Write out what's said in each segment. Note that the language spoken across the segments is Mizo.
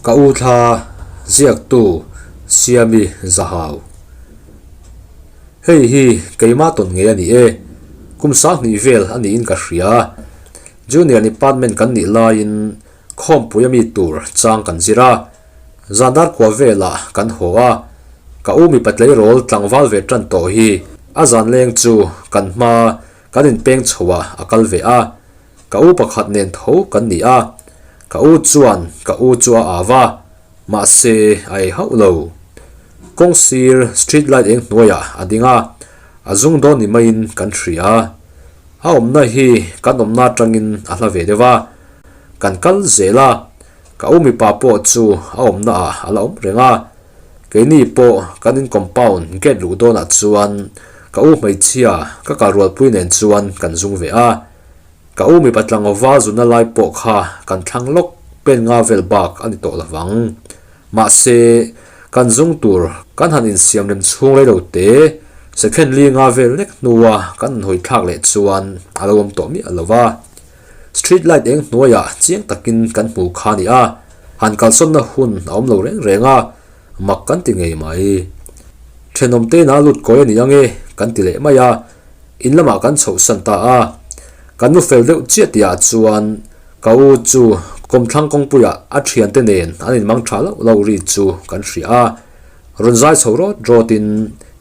Ka u thla ziaktu Siami Zahau. Hei hi keimah tawn ngei a ni e. Kum sanghnih vel a niin ka hria. Junior department kan nih laiin khawmpui a mi tur chang kan zir a. Zan dar kua velah kan haw a. Ka u mipa tleirawl tlangval ve tan tawh hi a zan leng chu kan hma kan inpeng chho ah a kal ve a. Ka u pakhat nen tho kan ni a, ka u chuan ka u chu a au a, mahse a ei hauh lo. Kawng sir street light eng hnuaiah a ding a, a zung dawn ni maiin kan hria. A awmna hi kan awmna atangin a hla ve deuh a, kan kal zel a, ka u mipa pawh chu a awmna ah a la awm reng a. Keini pawh kan in compound gate luh dawnah chuan ka u hmeichhia ka kalrualpui nen chuan kan zung ve a. Ka u mipa tlangova zunna lai pawh kha kan thlang lawk pen nga vel bak a ni tawh lovang. Mahse, kan zung tur kan han insiam rem chhung rei lo te, second li nga vel nek hnua kan han hawi thlak leh chuan a lo awm tawh miah lo va. Street light eng hnuaiah chiang takin kan hmu kha a ni a, han kalsawnna hun a awm lo reng reng a, mak kan ti ngei mai. Thenawm te inah lut kawi a ni ange kan ti leh mai a, in lamah kan chhohsan ta a. Kan nu fel deuh chiah tihah chuan ka u chu kawmthlang kawngpuiah a thiante nen an inmang tha loh loh ri chu kan hria a, rawn zai chho rawt rawtin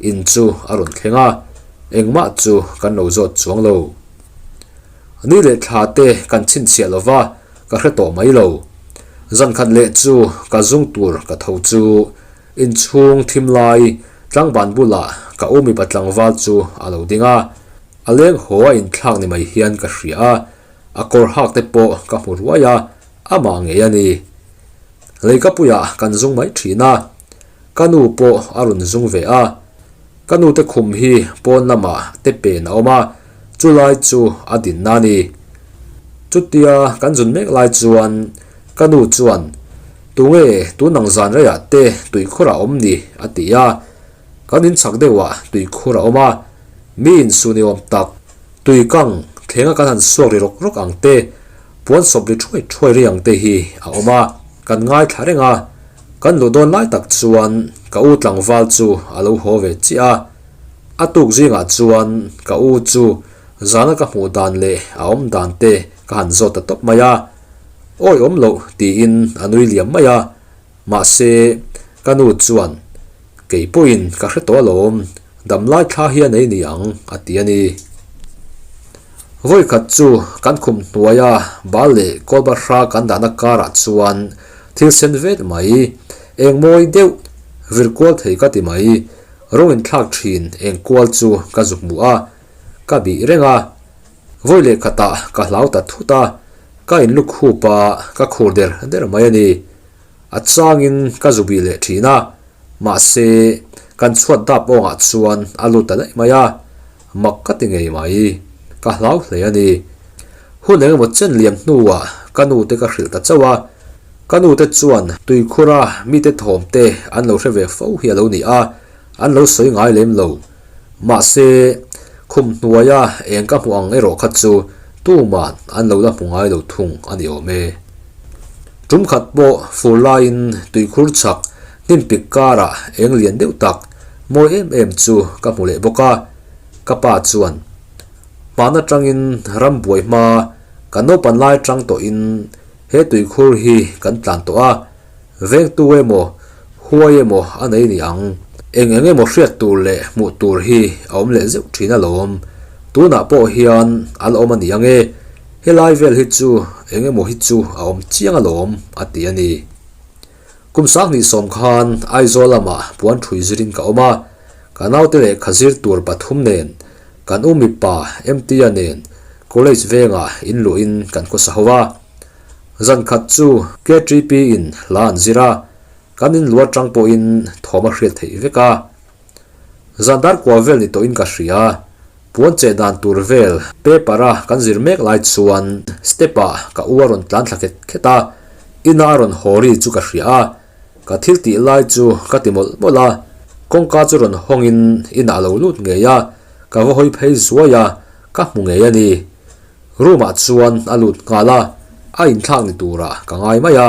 in chu a rawn thleng a, engmah chu kan lo zawt chuang lo. Ni leh thla te kan chhinchhiah lo va, ka hre tawh mai lo. Zan khat leh chu ka zung tur ka tho chu inchhung thim lai tlangban bulah ka u mipa tlangval chu a lo ding a, a leng haw a inthlak ni mai hian ka hria a, a kawr hak te pawh ka hmu ruai a, amah ngei a ni. Leikapuiah kan zung mai thin a, ka nu pawh a rawn zung ve a. Ka nute khum hi pawn lamah te pen a awm a, chulai chu a dinna a ni. Chutia kan zun mek lai chuan ka nu chuan, Tunge tun ang zan reiah te tuikhur a awm ni? a ti a. Kan inchhak deuhah tuikhur a awm a, mi insu ni awm tak, tui kang thlenga kan han suak ri rawk rawk ang te, puan sawp ri thuai thuai ri ang te hi a awm a, kan ngaithla reng a. Kan luh dawn lai tak chuan ka u tlangval chu a lo haw ve chiah a, a tuk zingah chuan ka u chu zana ka hmuh dan leh a awm dan te ka han zawt ta tawp mai a, awi awm loh tiin a nui liam mai a, mahse ka nu chuan kei pawhin ka hre tawh alawm, damlai thla hian ei ni ang a ti a ni. Vawikhat chu kan khum hnuaia bal leh kawlbahra kan dahna karah chuan thil sen vet mai, eng mawi deuh vir kual thei ka ti mai, rawng inthlak thin eng kual chu ka zu hmu a, ka bih reng a. Vawi leh khatah ka hlau ta thut a, ka inlu khup a, ka khur der der mai a ni. A changin ka zu bih leh thin a, mahse kan chhuat dap awngah chuan a lut ta daih mai a, mak ka ti ngei mai, ka hlau hle a ni. Hun eng emaw chen liam hnuah ka nu te ka hrilh ta chauh a, ka nu te chuan tuikhura mite thawm te an lo hre ve fo hi a lo ni a, an lo sawi ngai lem lo. Mahse, khum hnuaia eng ka hmuh ang erawh kha chu tuman an lo la hmu ngai lo thung a ni awm e. Tum khat pawh fur laiin tuikhur chhak hnim pik karah eng lian deuh tak mawi em em chu ka hmu leh bawk a, ka pa chuan Hman atangin ram buai hma kan naupan lai atang tawhin he tuikhur hi kan tlan tawh a, vengtu emaw huai emaw a nei ni ang. Eng eng emaw hriat tur leh hmuh tur hi a awm leh zeuh thin alawm. Tunah pawh hian a la awm a ni ang e, helai vel hi chu eng emaw hi chu a awm chiang alawm a ti a ni. Kum sanghnih sawm khan Aizawl lamah puan thui zirin ka awm a, ka naute lehkha zir tur pathum nen Kan u mipa MT-a nen college vengah in luhin kan khawsa ho a. Zan khat chu KTP in hla an zir a, kan in luah tang pawhin thawm a hriat theih vek a. Zan dar kua vel ni tawhin ka hria, puan cheh dan tur vel paper a kan zir mek lai chuan step ah ka u a rawn tlan thla khet khet a, ina a rawn haw ri chu ka hria a. Ka thil tih lai chu ka ti mawlh mawlh a, kawngka chu rawn hawngin inah a lo lut ngei a, ka va hawi phei zuai a, ka hmu ngei a ni. Room ah chuan a lut nghal a, a inthlak ni turah ka ngai mai a.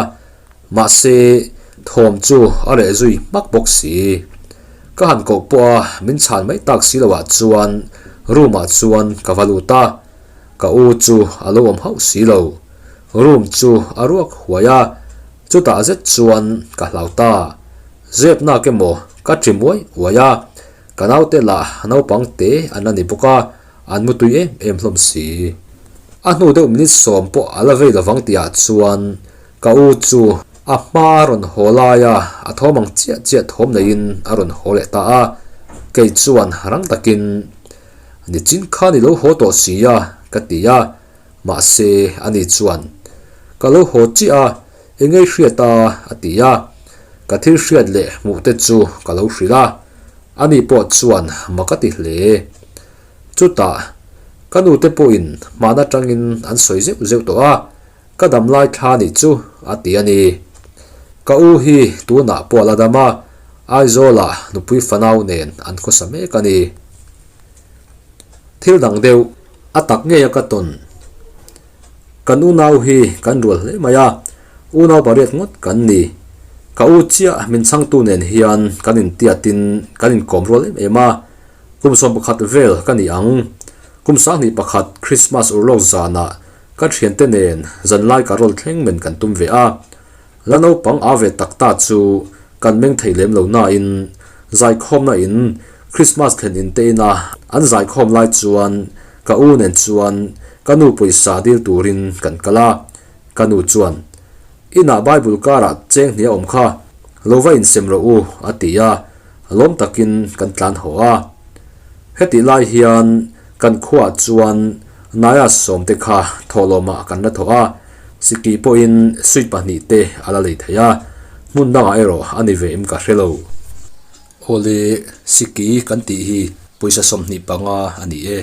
Mahse, thawm chu a reh zui hmak bawk si. Ka han koh pawh a min chhan mai tak si loh ah chuan room ah chuan ka va lut a, ka u chu a lo awm hauh si lo. Room chu a ruak huai a, chutah zet chuan ka hlau ta. Zep nak emaw ka ṭi muai uai a, ka naute lah naupang te an la ni bawk a, an mutui em em hlawm si. A hnu deuh minute sawm pawh a la vei lovang tih ah chuan ka u chu a hma a rawn haw lai a, a thawm ang chiah chiah thawm neiin a rawn haw leh ta a, kei chuan rang takin Nichin khan i lo haw tawh si a ka ti a, mahse ani chuan Ka lo haw chiah a, eng ngei hriat a a ti a, ka thil hriat leh hmuh te chu ka lo hrilh a, ani pawh chuan mak a ti hle. Chutah ka nute pawhin hman atangin an sawi zeuh zeuh tawh a, Ka dam lai thla nih chu a ti a ni. Ka u hi tunah pawh a la dam a, Aizawlah nupui fanau nen an khawsa mek a ni. Thil dang deuh a tak ngei a ka tawn. Kan unau hi kan rual hle mai a, unau pariat ngawt kan ni. Ka u chiah min chhangtu nen hian kan intiatin kan inkawm rual em em a, kum 11 vel ka ni ang. Kum 21 Krismas urlawk zanah Ka thiante nen zanlai ka rawl thleng men kan tum ve a, la naupang a ve tak ta chu kan meng thei lem lo nain zaikhawmna in Christmas thlen in te ina an zaikhawm lai chuan ka u nen chuan ka nu pawisa dil turin kan kal a, ka nu chuan Inah Bible karah cheng hnih a awm kha, lo va insem rawh u a ti a, lawm takin kan tlan haw a. Hetih lai hian kan khuaah chuan Naya sawmte kha thawhlawmah kan la thawh a, Sikki pawhin suit pahnih te a la lei thei a, hmun dangah erawh a ni ve em ka hre lo. Awle, Sikki kan tih hi pawisa 25 a ni e,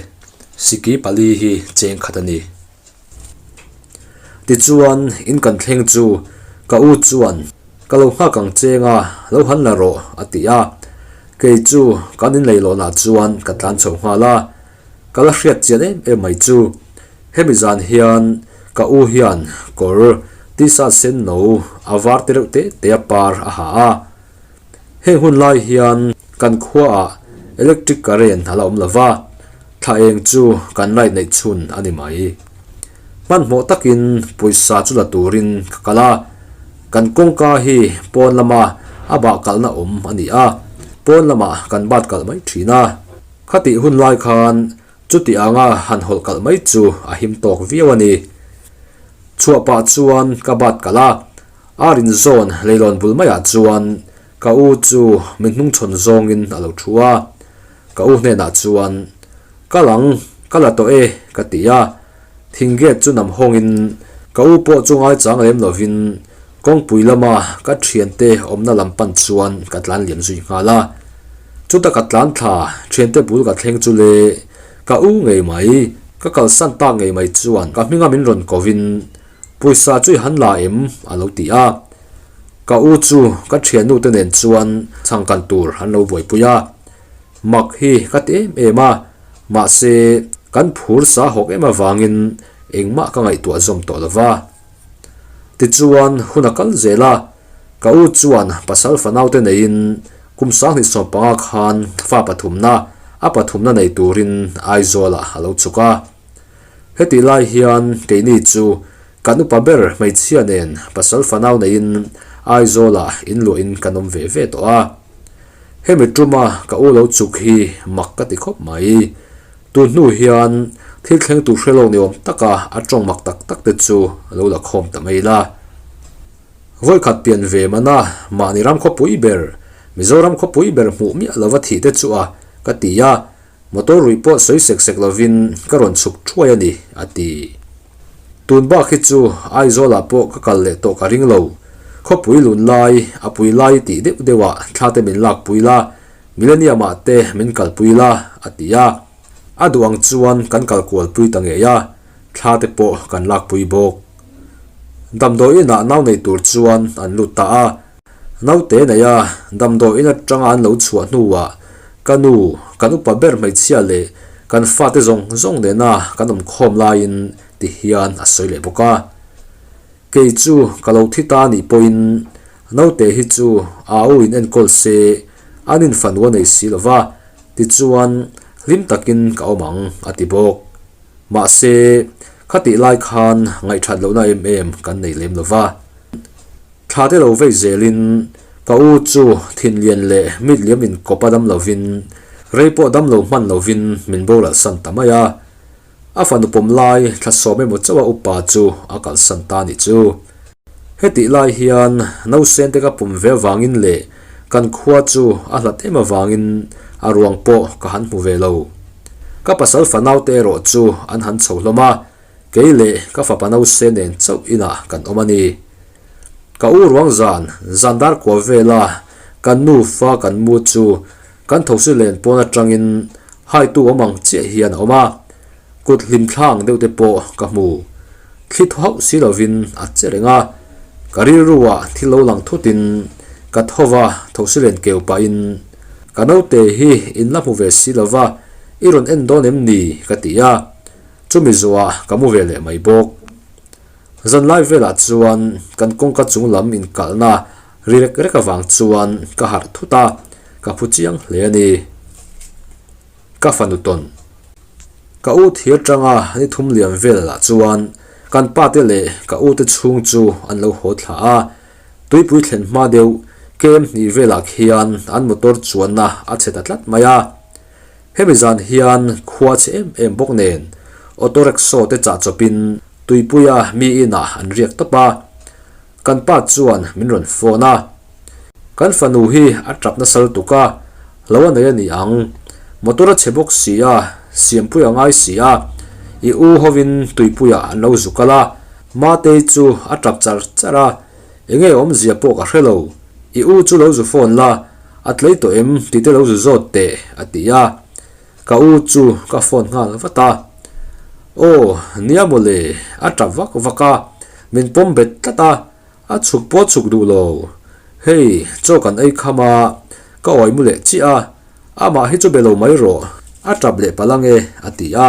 Sikki pali hi cheng khat a ni. Tichuan, in kan thleng chu ka u chuan ka lo nghak ang cheng a, lo han la rawh a ti a. Kei chu kan inleilawnah chuan ka tlan chho nghal a, ka la hriat chian em em mai chu. Hemi zan hian ka u hian kawr t-shirt sen no a var te reuh te te a par a ha a. Heng hun lai hian kan khuaah electric current a la awm lo va, thla eng chu kan light neih chhun a ni mai. Hmanhmawh takin pawisa chu la turin ka kal a, kan kawngka hi pawn lama a bah kalhna awm a ni a, pawn lamah kan bat kalh mai thin a. Khatih hun lai khan chuti anga han hawlh kalh mai chu a him tawk viau a ni. Chhuah pah chuan ka bat kalh a, A rin zawn leilawn bul maiah chuan ka u chu min hnungchhawn zawngin a lo thu a, ka u hnenah chuan, Ka lang, ka la tawh e, ka ti a. Thing gate chu nam hawngin ka u pawh chu ngaichang lem lovin kawngpui lama ka thiante awmna lam pan chuan ka tlan liam zui nghal a. Chuta ka tlan thla thiante bul ka thleng chu le, ka u ngei mai, ka kalsan tak ngei mai chuan ka hminga min rawn kovin Pawisa chu i han la em? a lo ti a. Ka u chu ka thiannu te nen chuan chhangkan tur an lo buaipui a. Mak hi ka ti em em a, mahse kan phur sa hawk em avangin engmah ka ngaihtuah zawm tawh lo va. Tichuan hun a kal zel a, ka u chuan pasal fanau te neiin kum 2015 khan fa pathumna a pathumna nei turin Aizawlah a lo chhuk a. Hetih lai hian keini chu kan upa ber hmeichhia nen pasal fanau neiin Aizawlah inluahin kan awm ve ve tawh a. Hemi tuma ka u lo chuk hi mak ka ti khawp mai. Tun hnu hian thil thleng tur hre lawk ni awm taka a tawng mak tak tak te chu lo la khawm ta mai la. Vawikhat pian ve mana mahni ram khawpui ber, Mizoram khawpui ber hmuh miah lova thih te chu a ka ti a. Motor ruih pawh sawi sek sek lovin ka rawn chhuk thuai a ni, a ti. Tun bak hi chu Aizawlah pawh ka kal leh tawh ka ring lo. Khawpui lun lai, a pui lai tih deuh deuhah thla te min lakpui la, Millennium ah te min kalpui la, a ti a. A duh ang chuan kan kal kualpui ta ngei a, thla te pawh kan lakpui bawk. Damdawi inah nau nei tur chuan an lut ta a. Naute nei a, damdawi in atanga an lo chhuah hnuah ka nu, kan upa ber hmeichhia leh kan fate zawng zawng nena kan awmkhawm laiin ti hian a sawi leh bawk a. Kei chu ka lo thi ta nih pawhin naute hi chu a u in enkawl se an in fanu a nei si lo va, tichuan hlim takin ka awm ang a ti bawk. Mahse, khatih lai khan ngaihthat lohna em em kan nei lem lo va. Thla te lo vei zelin ka u chu thinlian leh mit liam inkawp a dam lovin rei pawh dam lo hman lovin min boralsan ta mai a. A fanu pawm lai thla sawm emaw chauha upa chu a kalsan ta nih chu. Hetih lai hian nausen te ka pum ve avangin leh kan khua chu a hlat em avangin a ruang pawh ka han hmu ve lo. Ka pasal fanau te erawh chu an han chho hlawm a, kei leh ka fapa nausen nen chauh inah kan awm a ni. Ka u ruang zan, zan dar kua vela kan nufa kan mu chu Kan thosi len pawn atangin haitu awm ang chiah hian a awm a, kut hlim thlang deuh te pawh ka hmu. Thli thaw hauh si lovin a che reng a, ka rilruah thil lo lang thutin ka tho va thosi len keu pahin, Ka naute hi in la hmu ve si lova, i rawn en dawn em ni? ka ti a, chumi zuah ka mu ve leh mai bawk. Zanlai velah chuan kan kawngka chung lam inkalhna ri rek rek avang chuan ka harh thut a, ka phu chiang hle a ni. Ka fanu tawn. Ka u thir tanga ni thum liam vel lah chuan kan pa te leh ka u te chhung chu an lo haw thla a, tuipui thlen hma deuh kem hnih velah khian an motor chuanna a chhe ta tlat mai a. Hemi zan hian khua chhe em em bawk nen auto rickshaw te chah chawpin tuipuia mi inah an riak tawp a, kan pa chuan min rawn phone a. Kan fanu hi a tap nasa lutuk a, lo a nei a ni ang. Motor a chhe bawk si a, siampui a ngai si a, i u hovin tuipuiah an lo zu kal a, Matei chu a tap char char a, enge awmzia pawh ka hre lo, i u chu lo zu phone la, A tlei tawh em tih te lo zu zawt teh a ti a, ka u chu ka phone nghal vat a. Aw nia mawle a tap vak vak a, min pawm bet tlat a, a chhuk pawh chhuk duh lo. Hei chaw kan ei kham a, ka awi mu leh chiah a, amah hi chu be lo mai rawh, a tap leh palh ange a ti a.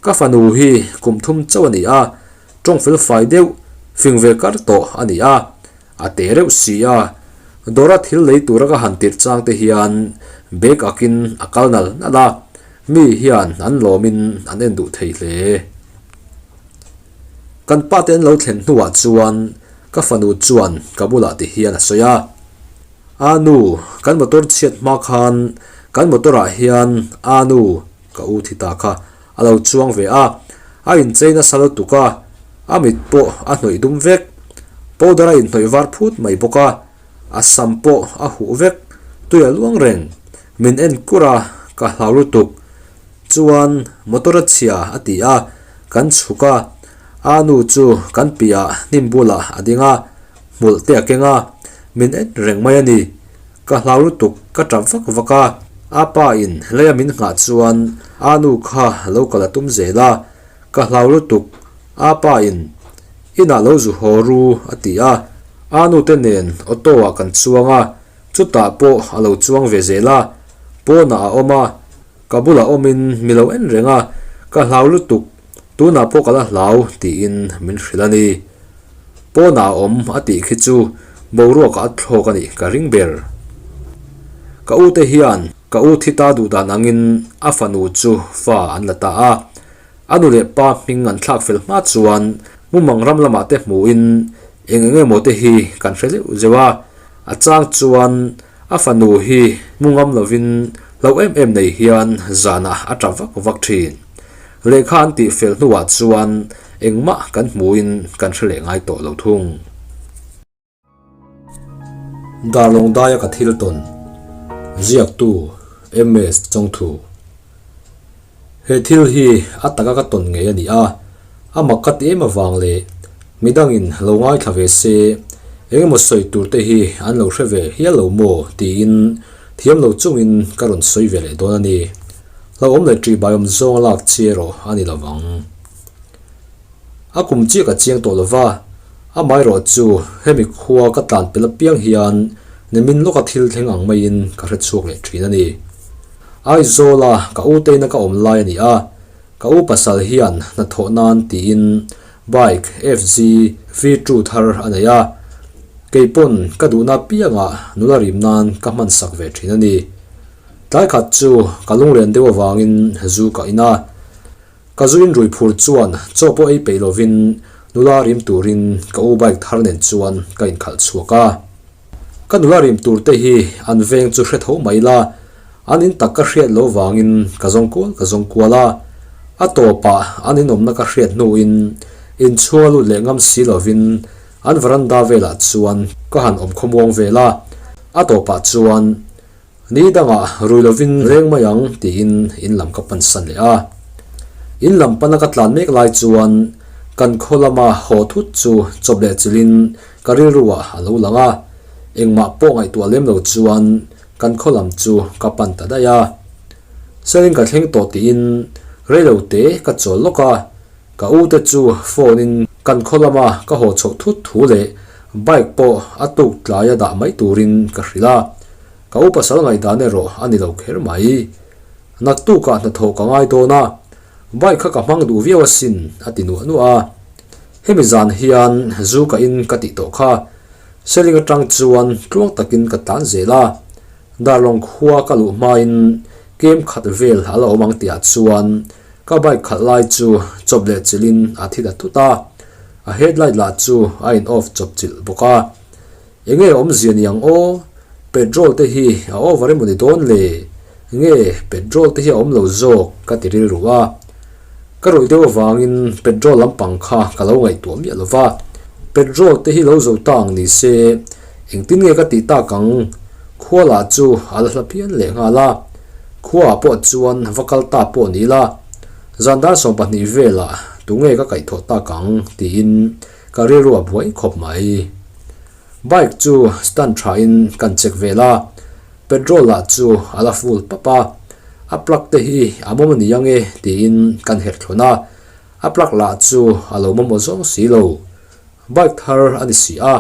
Ka fanu hi kum thum chauh a ni a, tawng fel fai deuh, fing ve kar tawh a ni a. A te reuh si a, dawra thil lei tura ka han tirh chang te hian bag akin a kal nal nal a, mi hian an lawmin an en duh thei hle. Kan pa te an lo thlen hnuah chuan ka fanu chuan ka bulah ti hian a sawi a, A nu, kan motor chhiat hma khan kan motor ah hian a nu, ka u thi ta kha, a lo chuang ve a, a inchei nasa lutuk a, a mit pawh a hnawih dum vek. Powder a inhnawih var phut mai bawk a, a sam pawh a huh vek, tui a luang reng. Min en kur a, ka hlau lutuk. Chuan motor a chhia a ti a, kan chhuk a, a nu chu kan piahah hnim bulah a ding a, hmulh te a keng a, min en reng mai a ni. Ka hlau lutuk, ka tap vak vak a, a pa in leia min nghah chuan a nu kha lo kal a tum zel a, ka hlau lutuk, a pa in inah lo zu haw ru a ti a, a nu te nen auto ah kan chuang a, chutah pawh a lo chuang ve zel a, pawnah a awm a, ka bulah awmin mi lo en reng a, ka hlau lutuk, tunah pawh ka la hlau tiin min hrilh a ni. Pawnah a awm a tih khi chu boruakah a thlawk a nih ka ring ber. Ka u te hian ka u thi ta duh dan angin a fanu chu fa an la ta a. A nu leh pa hming an thlak fel hma chuan mumang ram lamah te hmuhin eng eng emaw te hi kan hre zeuh zeuh a. A chang chuan a fanu hi mu ngam lovin hlo em em nei hian zanah a tap vak vak thin. Lehkha an tih fel hnuah chuan engmah kan hmuhin kan hre leh ngai tawh lo thung. Darlawng daia ka thil tawn, ziaktu MS Chawngthu. He thil hi a taka ka tawn ngei a ni a, a mak ka ti em avang leh midangin lo ngaithla ve se engemaw sawi tur te hi an lo hre ve hial lo maw tiin thiam lo chungin ka rawn sawi ve leh dawn a ni. Hlauhawm leh ṭihbai awm zawng a lak chi erawh a ni lovang. A kum chiah ka chiang tawh lova, amaherawh chu hemi khua ka tlan pel apiang hian nimin lawka thil thleng ang maiin ka hre chhuak leh ṭhin a ni. Aizawla ka u teina ka awm lai a ni a, ka u pasal hian hnathawh nan tiin Bike FZ V2 thar a nei a, kei pawn ka duhna piangah nula rim nan ka hman sak ve thin a ni. Tlai khat chu ka lunglen deuh avangin zu ka in a, ka zu in rui phur chuan chaw pawh ei peih lovin nula rim turin ka u bike thar nen chuan ka inkhalh chhuak a. Ka nula rim tur te hi an veng chu hre tho mai la, an in tak ka hriat lo vangin ka zawng kual ka zawng kual a. A tawpah an inawmna ka hriat hnuin inchhunga lut leh ngam si lovin an veranda velah chuan ka han awm khawmuang vel a. A tawpah chuan Ni dangah rui lovin reng mai ang tiin in lam ka pansan leh a. In lam pana ka tlan mek lai chuan kan khaw lama haw thut chu chawp leh chilhin ka rilruah a lo lang a, engmah pawh ngaihtuah lem lo chuan kan khaw lam chu ka pan ta daih a. Selin ka thleng tawh tiin reilo te ka chawl lawk a, Ka u te chu phone in kan khaw lama ka haw chhoh thut thu leh bike pawh a tuk tlai a dah mai turin ka hrilh a, ka u pasal ngaihdan erawh a ni lo kher mai. Naktukah hnathawh ka ngai dawn a, bike kha ka hmang duh viau asin a ti nuah nuah a. Hemi zan hian zu ka in ka tih tawh kha Seling atang chuan tluang takin ka tlan zel a, Darlawng khua ka luh hmain kem khat vel a la awm ang tihah chuan ka bike khalh lai chu chawp leh chilhin a thi ta thut a, a headlight lah chu a in off chawp chilh bawk a. Enge awmzia ni ang aw? Petrol te hi a over emaw ni dawn le? Nge petrol te hi a awm lo zawk ka ti rilru a. Ka ruih deuh avangin petrol lampang kha ka lo ngaihtuah miah lo va, petrol te hi lo zo ta ang ni se engtin nge ka tih tak ang? Khua lah chu a la hla phian leh nghal a, khuaah pawh chuan va kal ta pawh ni ila, zan dar 12 velah tunge ka kaihthawh tak ang tiin ka rilru a buai khawp mai. Bike chu stand tha in kan check vel a, petrol lah chu a la full pap a, a plug te hi a mawm a ni ang e tiin kan herh thlawn a, a plug lah chu a lo mawmawh zawng si lo. Bike thar a ni si a,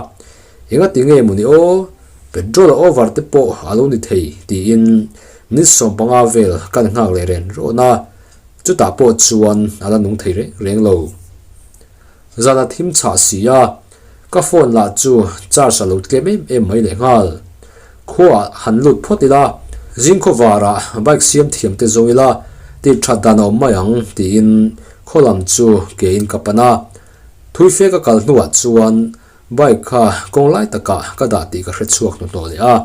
engati nge mawni aw, petrol a over te pawh a lo ni thei tiin minute 15 vel kan nghak leh ren rawn a, chutah pawh chuan a la nung thei reng reng lo. Zan a thim chhah si a, ka phone lah chu charge a lo tlem em em mai lehnghal. Khuaah han lut phawt ila, zing khawvarah bike siam thiam te zawng ila tih that dan a awm mai ang tiin khaw lam chu ke in ka pan a. Thuife ka kal hnuah chuan bike kha kawng lai takah ka dah tih ka hre chhuak hnuhnawh leh a.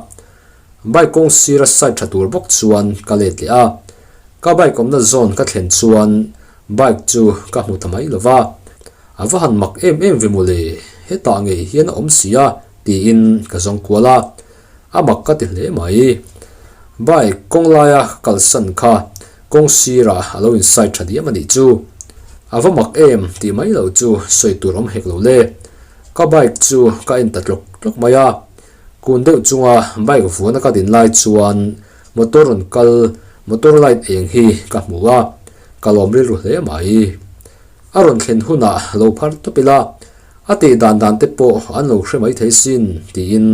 Bike kawng sira side tha tur bawk chuan ka let leh a, ka bike awmna zawn ka thlen chuan bike chu ka hmu ta mai lo va, a va han mak em em ve mawle, hetah ngei hian a awm si a tiin ka zawng kual a, a mak ka ti hle mai. Bike kawng laia ka kalsan kha kawng sirah a lo in side tha diam a nih chu, a va mak em tih mai lo chu sawi tur awm hek lo le, ka bike chu ka en ta tlawk tlawk mai a. Kun deuh chunga bike vuana ka din lai chuan motor rawn kal motor light eng hi ka hmu a, ka lawm rilru hle mai. A rawn thlen hunah lo phar tawp ila, a tih dan dan te pawh an lo hre mai thei sin tiin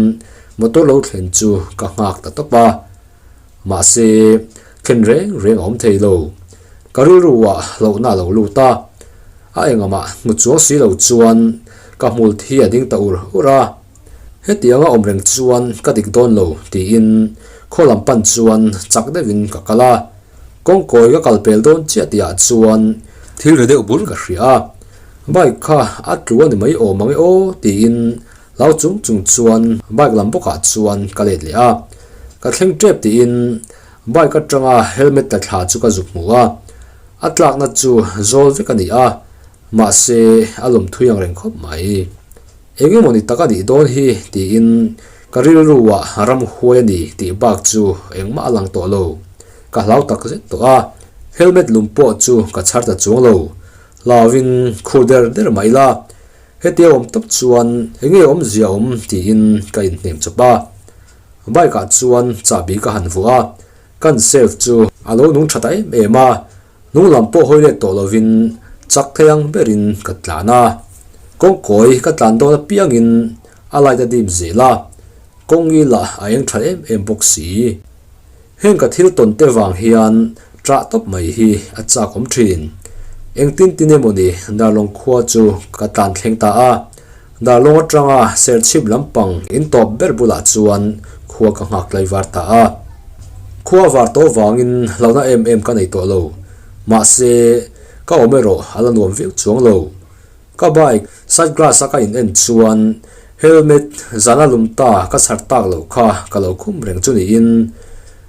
motor lo thlen chu ka nghak ta tawp a. Mahse, thlen reng reng a awm thei lo. Ka rilruah hlauhna a lo lut a, a engahmah hmu chuang si lo chuan ka hmul thi a ding ta ur ur a. Hetianga awm reng chuan ka dik dawn lo tiin khaw lam pan chuan chak deuhin ka kal a, kawngkawi ka kal pel dawn chiah tihah chuan thil ri deuh bur ka hria a, bike kha a tlu a ni mai awm ang e aw tiin hlau chung chung chuan bike lam bawkah chuan ka let leh a, ka thleng tep tiin bike atanga helmet tla thla chu ka zuk hmu a, a tlakna chu zawl vek a ni a, mahse a lawm thui ang reng khawp mai. Eng emaw ni tak a nih dawn hi tiin ka rilruah ram huai a ni tih bak chu engmah a lang tawh lo. Ka hlau tak zet tawh a, helmet lum pawh chu ka chhar ta chuang lo. Hlauin khur der der mah ila, hetia awm tawp chuan eng nge awmzia awm tiin ka inhnem chawp a. Bike ah chuan chahbi ka han vuah a, kan self chu a lo nung tha ta em em a, Hnung lam pawh hawi let tawh lovin chak thei ang berin ka tlan a, kawngkawi ka tlan dawn apiangin a light a dim zel a, kawngi lah a eng tha em em bawk si. Heng ka thil tawn te vang hian ṭah tawp mai hi a chak awm thin. Engtin tin emawni Darlawng khua chu ka tlan thleng ta a. Darlawng atanga Serchhip lampang in tawp ber bulah chuan khua ka nghak tlaivar ta a. Khua var tawh vangin hlauhna em em ka nei tawh lo. Mahse, ka awm erawh a la nuam viau chuang lo. Ka bike side glass a ka in en chuan helmet zana lum ta ka chhar tak loh kha ka lo khum reng chu niin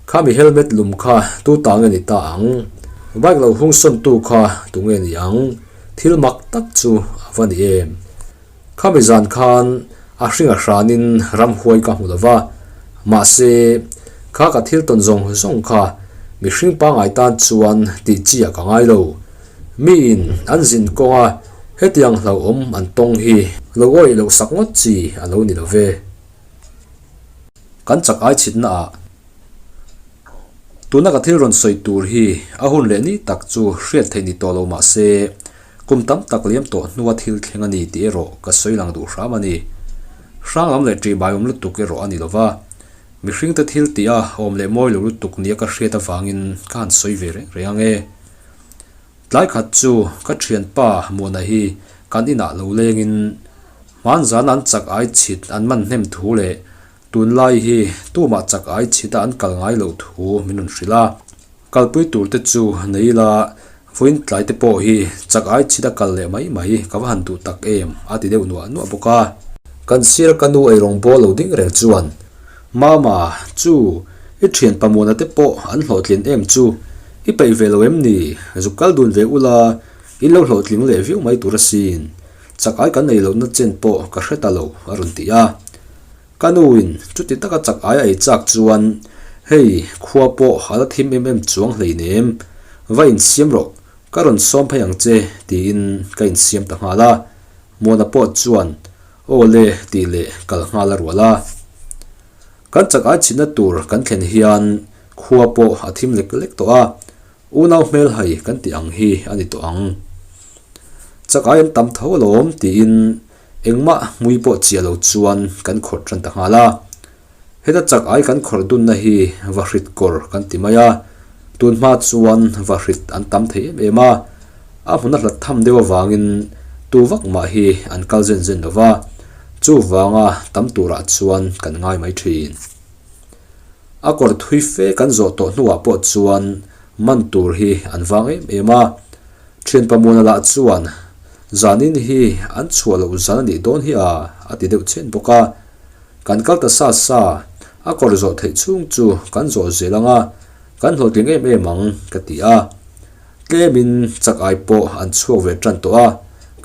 khami helmet lum kha tu ta nge ni ta ang? Bike lo hung sawn tu kha tu nge ni ang? Thil mak tak chu a va ni em? Khami zan khan a hring a hranin ramhuai ka hmu lo va, mahse kha ka thil tawn zawng zawng kha mihring pangngai tan chuan tih chi ah ka ngai lo. Miin an zin kawnga hetiang hlauhawm an tawng hi lo awih loh sak ngawt chi a lo ni lo ve. Kan chak ai chhitna ah tuna ka thil rawn sawi tur hi a hun leh ni tak chu hriat theih ni tawh lo mah se kum tam tak liam tawh hnua thil thleng a ni tih erawh ka sawi lang duh hram a ni. Hrang lam leh ṭihbai awm lutuk erawh a ni lo va, mihringte thil tih a awm leh mawi lo lutuk nia ka hriat avangin ka han sawi ve reng reng ang e. Tlai khat chu ka thianpa Muana hi kan inah lo lengin hmanzan an chak ai chhit an man hnem thu leh tunlai hi tumah chak ai chhita an kal ngai loh thu min rawn hrilh a. Kalpui tur te chu nei ila vawiin tlai te pawh hi chak ai chhita kal leh mai mai ka va han duh tak em a ti deuh nuah nuah bawk a. Kan sir ka nu eirawng bawl lo ding reng chuan Mama, chu, i thian Pamuana te pawh an hlawhtlin em chu? I peih ve lo em ni? Zuk kal dun ve ula, in lo hlawhtling leh viau mai tur asin. Chak ai kan nei lohna chen pawh ka hre ta lo, a rawn ti a. Ka nuin chuti taka chak ai a ei chak chuan, Hei, khua pawh a la thim em em chuang hleinem, va insiam rawh, ka rawn sawm phei ang che, tiin ka insiam ta nghal a. Muana pawh chuan, Aw le tih leh kal nghal a rual a. Kan chak ai chhitna tur kan thlen hian khua pawh a thim lek lek tawh a, unau hmel hai kan tih ang hi a ni tawh ang. Chak ai an tam tho alawm tiin engmah hmui pawh chiah lo chuan kan khawrh tan ta nghal a. Heta chak ai kan khawrh dunna hi vahrit kawr kan ti mai a, tun hma chuan vahrit an tam thei em em a, a hmun a hlat tham deuh avangin tu vak mah hi an kal zen zen lo va, chuvanga tam turah chuan kan ngai mai thin. A kawr thui fe kan zawh tawh hnuah pawh chuan man tur hi an vang em em a, thian Pamuana lah chuan zanin hi an chhuah loh zan a nih dawn hi a, a ti deuh chhen bawk a. Kan kal ta sa sa, a kawr zawh theih chhung chu kan zawh zel ang a, kan hlawhtling em em ang ka ti a. Tlemin chak ai pawh an chhuak ve tan tawh a,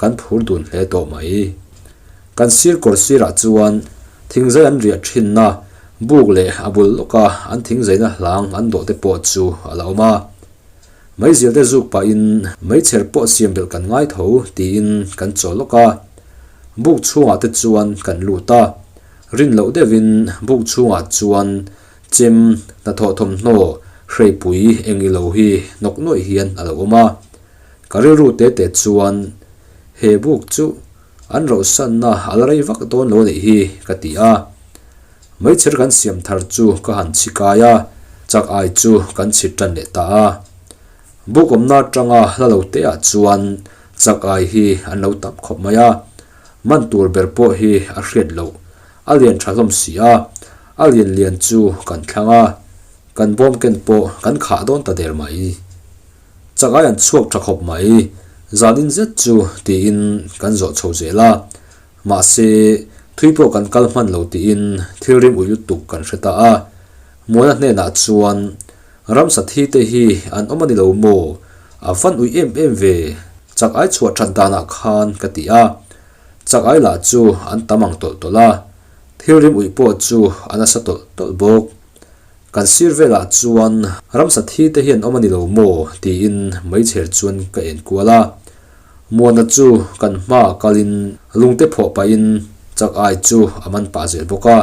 kan phur dun hle tawh mai. Kan sir kawr sirah chuan thingzai an riah thinna buk leh a bul lawka an thingzaina hlang an dawh te pawh chu a la awm a. Meizial te zuk pahin meichher pawh siam belh kan ngai tho tiin kan chaw lawk a. Buk chhungah te chuan kan lut a, rin loh deuhin buk chhungah chuan chem hnathawh thawmhnaw hreipui eng ilo hi hnawk nuaih hian a lo awm a. Ka rilru te te chuan he buk chu an rohsanna a la rei vak dawn lo anih hi ka ti a. Meichher kan siam thar chu ka han chhi kai a, chak ai chu kan chhit tan leh ta a. Buk awmna atanga hla lo te ah chuan chak ai hi an lo tam khawp mai a, man tur ber pawh hi a hriat loh, a lian tha hlawm si a, a lian lian chu kan thlang a, kan bawm ken pawh kan khah dawn ta der mai. Chak ai an chhuak tha khawp mai, zanin zet chu tiin kan zawh chho zel a, Mahse, thui pawh kan kal hman lo tiin thil rim ui lutuk kan hre ta a. Muana hnenah chuan, Ramsa thi te hi an awm a ni lo maw? A van ui em em ve, chak ai chhuah that danah khan ka ti a. Chak ai lah chu an tam ang tawlh tawlh a, thil rim ui pawh chu a nasa tawlh tawlh bawk. Kan sir velah chuan ramsa thi te hi an awm a ni lo maw? tiin meichher chuan ka en kual a. Muana chu kan hmaah kalin lungte phawh pahin chak ai chu a man pah zel bawk a.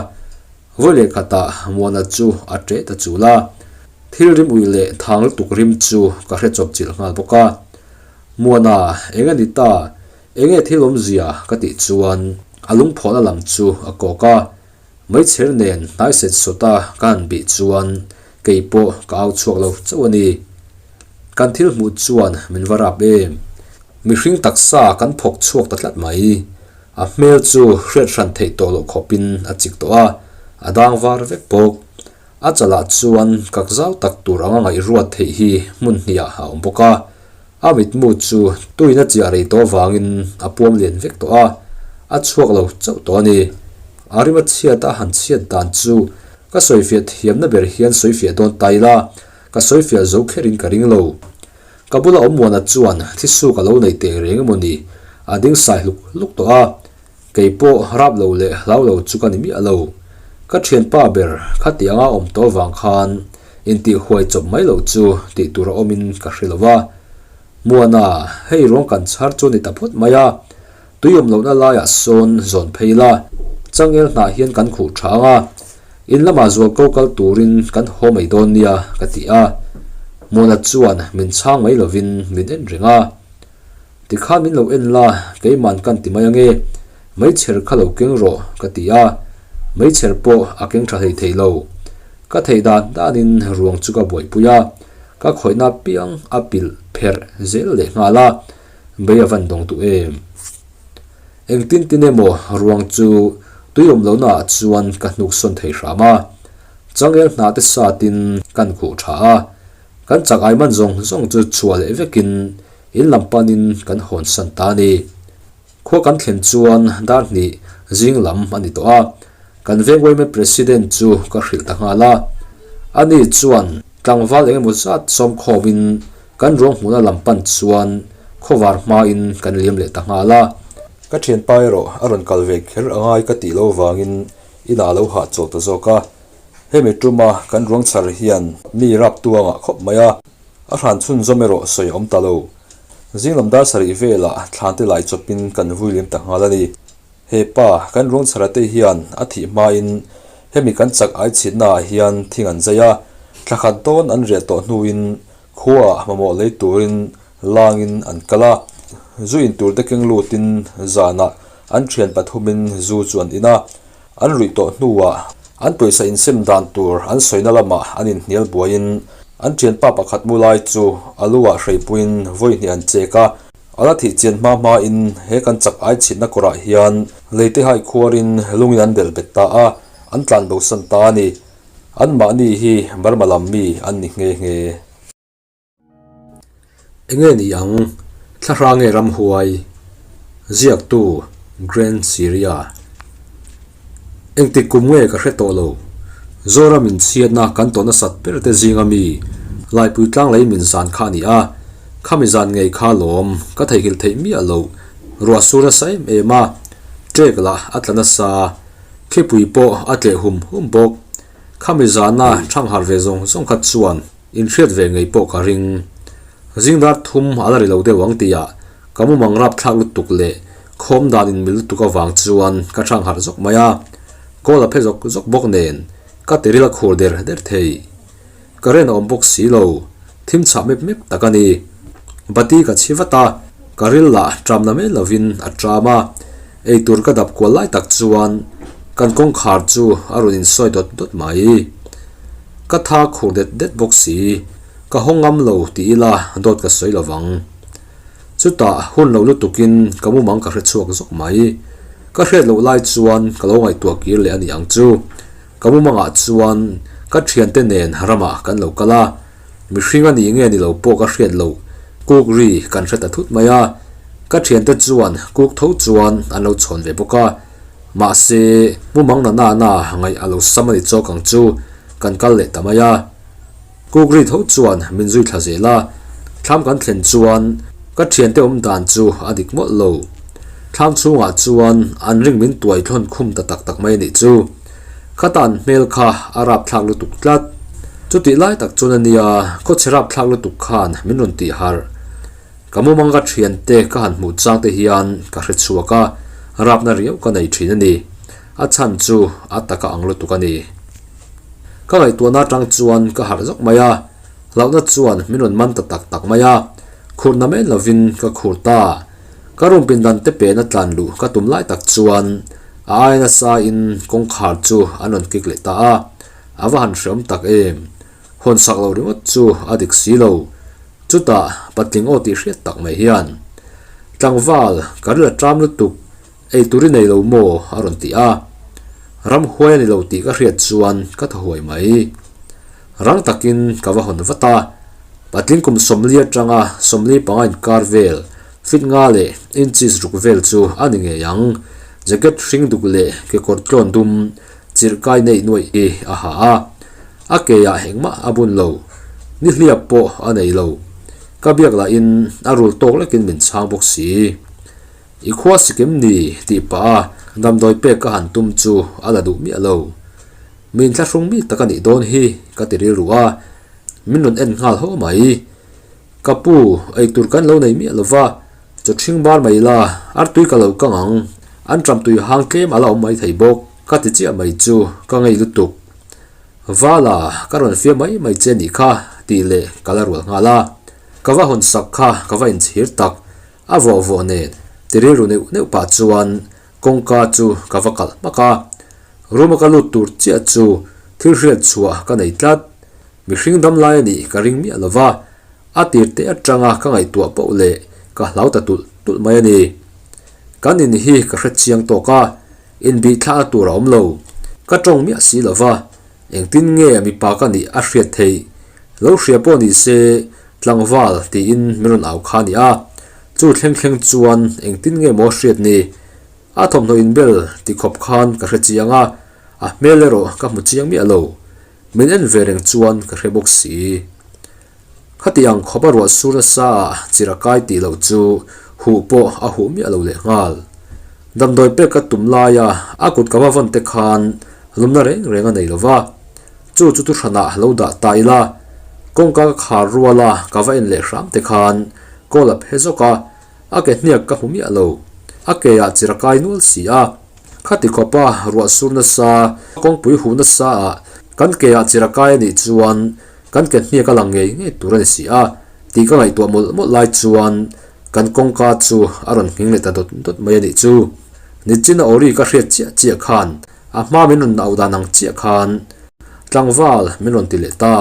Vawi leh khatah Muana chu a ṭeh ta chul a. Thil rim ui leh thang lutuk rim chu ka hre chawp chilh nghal bawk a. Muana, eng a ni ta? Enge thil awmzia? ka tih chuan a lungphawhna lam chu a kawk a. Meichher nen hnai set sawta ka han bih chuan kei pawh ka au chhuak lo chauh a ni. Kan thil hmuh chuan min va rap em? Mihring taksa kan phawk chhuak ta tlat mai. A hmel chu hriat hran theih tawh loh khawpin a chik tawh a, a dang var vek bawk. A chalah chuan kak zau tak tur anga ngaihruat theih hi hmun hniah a awm bawk a. A mitmu chu tuin a chiah rei tawh avangin a puam lian vek tawh a, a chhuak lo chauh tawh a ni. A rim a chhiat a han chhiat dan chu ka sawifiah thiamna ber hian sawifiah dawn ta ila, ka sawifiah zo kherin ka ring lo. Ka bula awm muana chuan thisuk a lo neih teh reng emaw ni, a ding sai hluk hluk tawh a. Kei pawh rap lo leh hlau lo chu ka ni miah lo. Ka thianpa ber khati anga awm tawh vang khan intih huai chawp mai loh chu tih tur a awmin ka hre lo va. Muana, hei ruang kan chhar chu ni ta phawt mai a, tui awm lohna laiah sawn zawn phei la, changel hnah hian kan khuh tha ang a, in lamah zual ko kal turin kan haw mai dawn nia ka ti a. Muana chuan min chhang mai lovin min en reng a. Tikhan min lo en la, keiman kan ti mai ange, meichher kha lo keng rawh ka ti a, meichher pawh a keng tha hlei thei lo. Ka theih dan danin ruang chu ka buaipui a, ka khawihna piang a pilh pherh zel leh nghal a, bei a van dawng duh em. Engtin tin emaw ruang chu tui awm lohna ah chuan ka hnuk sawn thei hram a, changel hnah te satin kan khuh tha a, kan chak ai man zawng zawng chu chhuah leh vekin In lam panin kan hawn san ta a ni. Khua kan thlen chuan dar hnih zing lam a ni tawh a, kan veng yma President chu ka hrilh ta nghal a. Ani chuan tlangval eng emaw zat sawm khawmin kan ruang hmuhna lam pan chuan khawvar hmain kan liam leh ta nghal a. Ka thianpa erawh a rawn kal ve kher a ngai ka tih loh vangin inah a lo hahchawl ta zawk a. Hemi tuma kan ruang chhar hian mi rap tu a ngah khawp mai a. A hran chhunzawm erawh sawi a awm ta lo. Zinglam dar sarih velah thlan te lai chawpin kan vui lem ta nghal a ni. He pa, kan ruang chhara te hian a thih hmain hemi kan chak ai chhitna ah hian thing an zai a, thla khat dawn an riah tawh hnuin khuaah mamawh lei turin langin an kal a. Zu in tur te keng lutin zanah an thian pathumin zu chu an in a, An ruih tawh hnuah an pawisa insem dan tur an sawina lamah an inhnial buaiin an thianpa pakhat mu lai chu a luah hreipuiin vawi hnih an chek a. A la thih chian hma hmain he kan chak ai chhitna kawrah hian leite hai khuarin lungin an delh bet ta a, an tlan bosan ta a ni. Anmahni hi Burma lam mi an ni nghe nghe. Enge ni ang? Thla nge ramhuai? Ziaktu, Grand Syria. Engtik kum nge ka hre tawh lo. Zoram in chhiatna kan tawh nasat ber te zinga mi Laipui tlang lei min zan kha a ni a. Khami zan ngei kha lawm ka theihnghilh theih miah loh. Ruah sur nasa em em a, ṭek lah a tla nasa. Khipui pawh a tleh hum hum bawk. Khami zana ṭhangharh ve zawng zawng kha chuan Inhriat ve ngei pawh ka ring. Zing dar thum a la ri lo deuh ang tihah ka mumang rap thlak lutuk leh khawm dan inmil lutuk avang chuan ka hrang harh zawk mai a. Kawl a phe zawk zawk bawk nen ka tiril a khur der der thei. Current a awm bawk si lo, thim chhah mep mep tak a ni. Bati ka chhi vat a, ka ril lah ṭam na mai lovin a ṭam a. Eitur ka dap kual lai tak chuan kan kawngkhar chu a rawn insawi dawt dawt mai. Ka tha khur det det bawk si, ka haw ngam lo ti ila dawt ka sawi lo vang. Chutah hun lo lutukin ka mumang ka hre chhuak zawk mai. Ka hriat loh lai chuan ka lo ngaihtuah kir leh a ni ang chu. Ka mumangah chuan ka thiante nen ramah kan lo kal a, mihring a nih nge ni lo pawh ka hriat loh kuk ri kan hre ta thut mai a. Ka thiante chuan kuk tho chuan an lo chhawn ve bawk a. Mahse, mumang na na na ngaih a lo sam a ni chawk ang chu, kan kal leh ta mai a. Kukri tho chuan min zui thla zel a, thlam kan thlen chuan ka thiante awm dan chu a dik mawlh lo. Thlam chhungah chuan an ring min tuai thlawn khum ta tak tak mai a nih chu. Khata an hmel kha a rapthlak lutuk tlat. Chutih lai tak chuan a nia, khawchhe rapthlak lutuk khan min rawn tih harh. Ka mumang ka thiante ka han hmuh chang te hian ka hre chhuak a, rapna riau ka nei thin a ni. A chhan chu a taka ang lutuk a ni. Ka ngaihtuahna atang chuan ka harh zawk mai a, hlauhna chuan min rawn man ta tak tak mai a, khurhna men lovin ka khur ta. Ka room pindan te pena tlan luh ka tum lai tak chuan a aia nasa in kawngkhar chu an rawn kik leh ta a, a va han hreawm tak em. Hawn sak loh ringawt chu a dik si lo. Chutah patling aw tih hriat tak mai hian. Tlangval, ka ril a ṭam lutuk, ei tur i nei lo maw? a rawn ti a. Ramhuai a ni lo tih ka hriat chuan ka thaw huai mai. Rang takin ka va hawn vat a, patling kum 40 atanga 45 inkar vel, fit nga leh inches ruk vel chu a ni ngei ang. Jacket hring duk leh kekawr tlawn dum chirh kai neih nuaih hi a ha a, a keah engmah a bun lo, nihliap pawh a nei lo. Ka biak lahin a rul tawk lekin min chhang bawk si. I khua sikim ni tih pah a damdawi pek ka han tum chu a la duh miah lo. Min thlahrung mi tak a nih dawn hi ka ti rilru a, min rawn en nghal haw mai. Ka pu, eitur kan lo nei miah lo va, chaw ṭhing bar mai la, artui ka lo kang ang, an ṭam tui hang tlem a la awm mai thei bawk ka ti chiah mai chu ka ngei lutuk. Vala, ka rawn fiam mai mai che nih kha tih leh ka la rual nghal a, ka va hawn sak kha ka va inchhir tak, a vawh vawh nen ti rilru neuh neuh pah chuan kawngka chu ka va kalh hmak a, room a ka lut tur chiah chu thil hriat chhuah ka nei tlat. Mihring dam lai a nih ka ring miah lo va, a tir te atanga ka ngaihtuah poh leh ka hlau ta tulh tulh mai a ni. Kan in hi ka hre chiang tawk a, inbihthlakna tur a awm lo. Ka tawng miah si lo va, engtin nge mipa ka nih a hriat theih? Lo hria pawh ni se tlangval tiin min rawn au kha a ni a, chu thleng thleng chuan engtin nge maw hriat ni? A thawmhnaw inbel ti khawp khan ka hre chiang a, a hmel erawh ka hmu chiang miah lo. Min en ve reng chuan ka hre bawk si. Khati ang khawp a ruah sur nasa ah chir a kai tih loh chu huh pawh a huh miah lo leh nghal. Damdawi pek ka tum laia a kut ka va vawn te khan lumna reng reng a nei lo va. Chu chu thuhranah lo dah ta ila, kawngka ka khar ruala ka va en leh hram te khan kawl a phe zawk a, a ke hniak ka hmu miah lo. A ke ah chir a kai nual si a. Khati khawpa ruah sur nasa, kawngpui huh nasa ah kan ke ah chir a kai a nih chuan kan ke hniak a lang ngei ngei tur a ni si a tih ka ngaihtuah mawlh mawlh lai chuan kan kawngka chu a rawn nghing leh ta dawt dawt mai a nih chu. Nichina Ori ka hriat chiah chiah khan a hma min rawn auh dan ang chiah khan tlangval min rawn ti leh ta.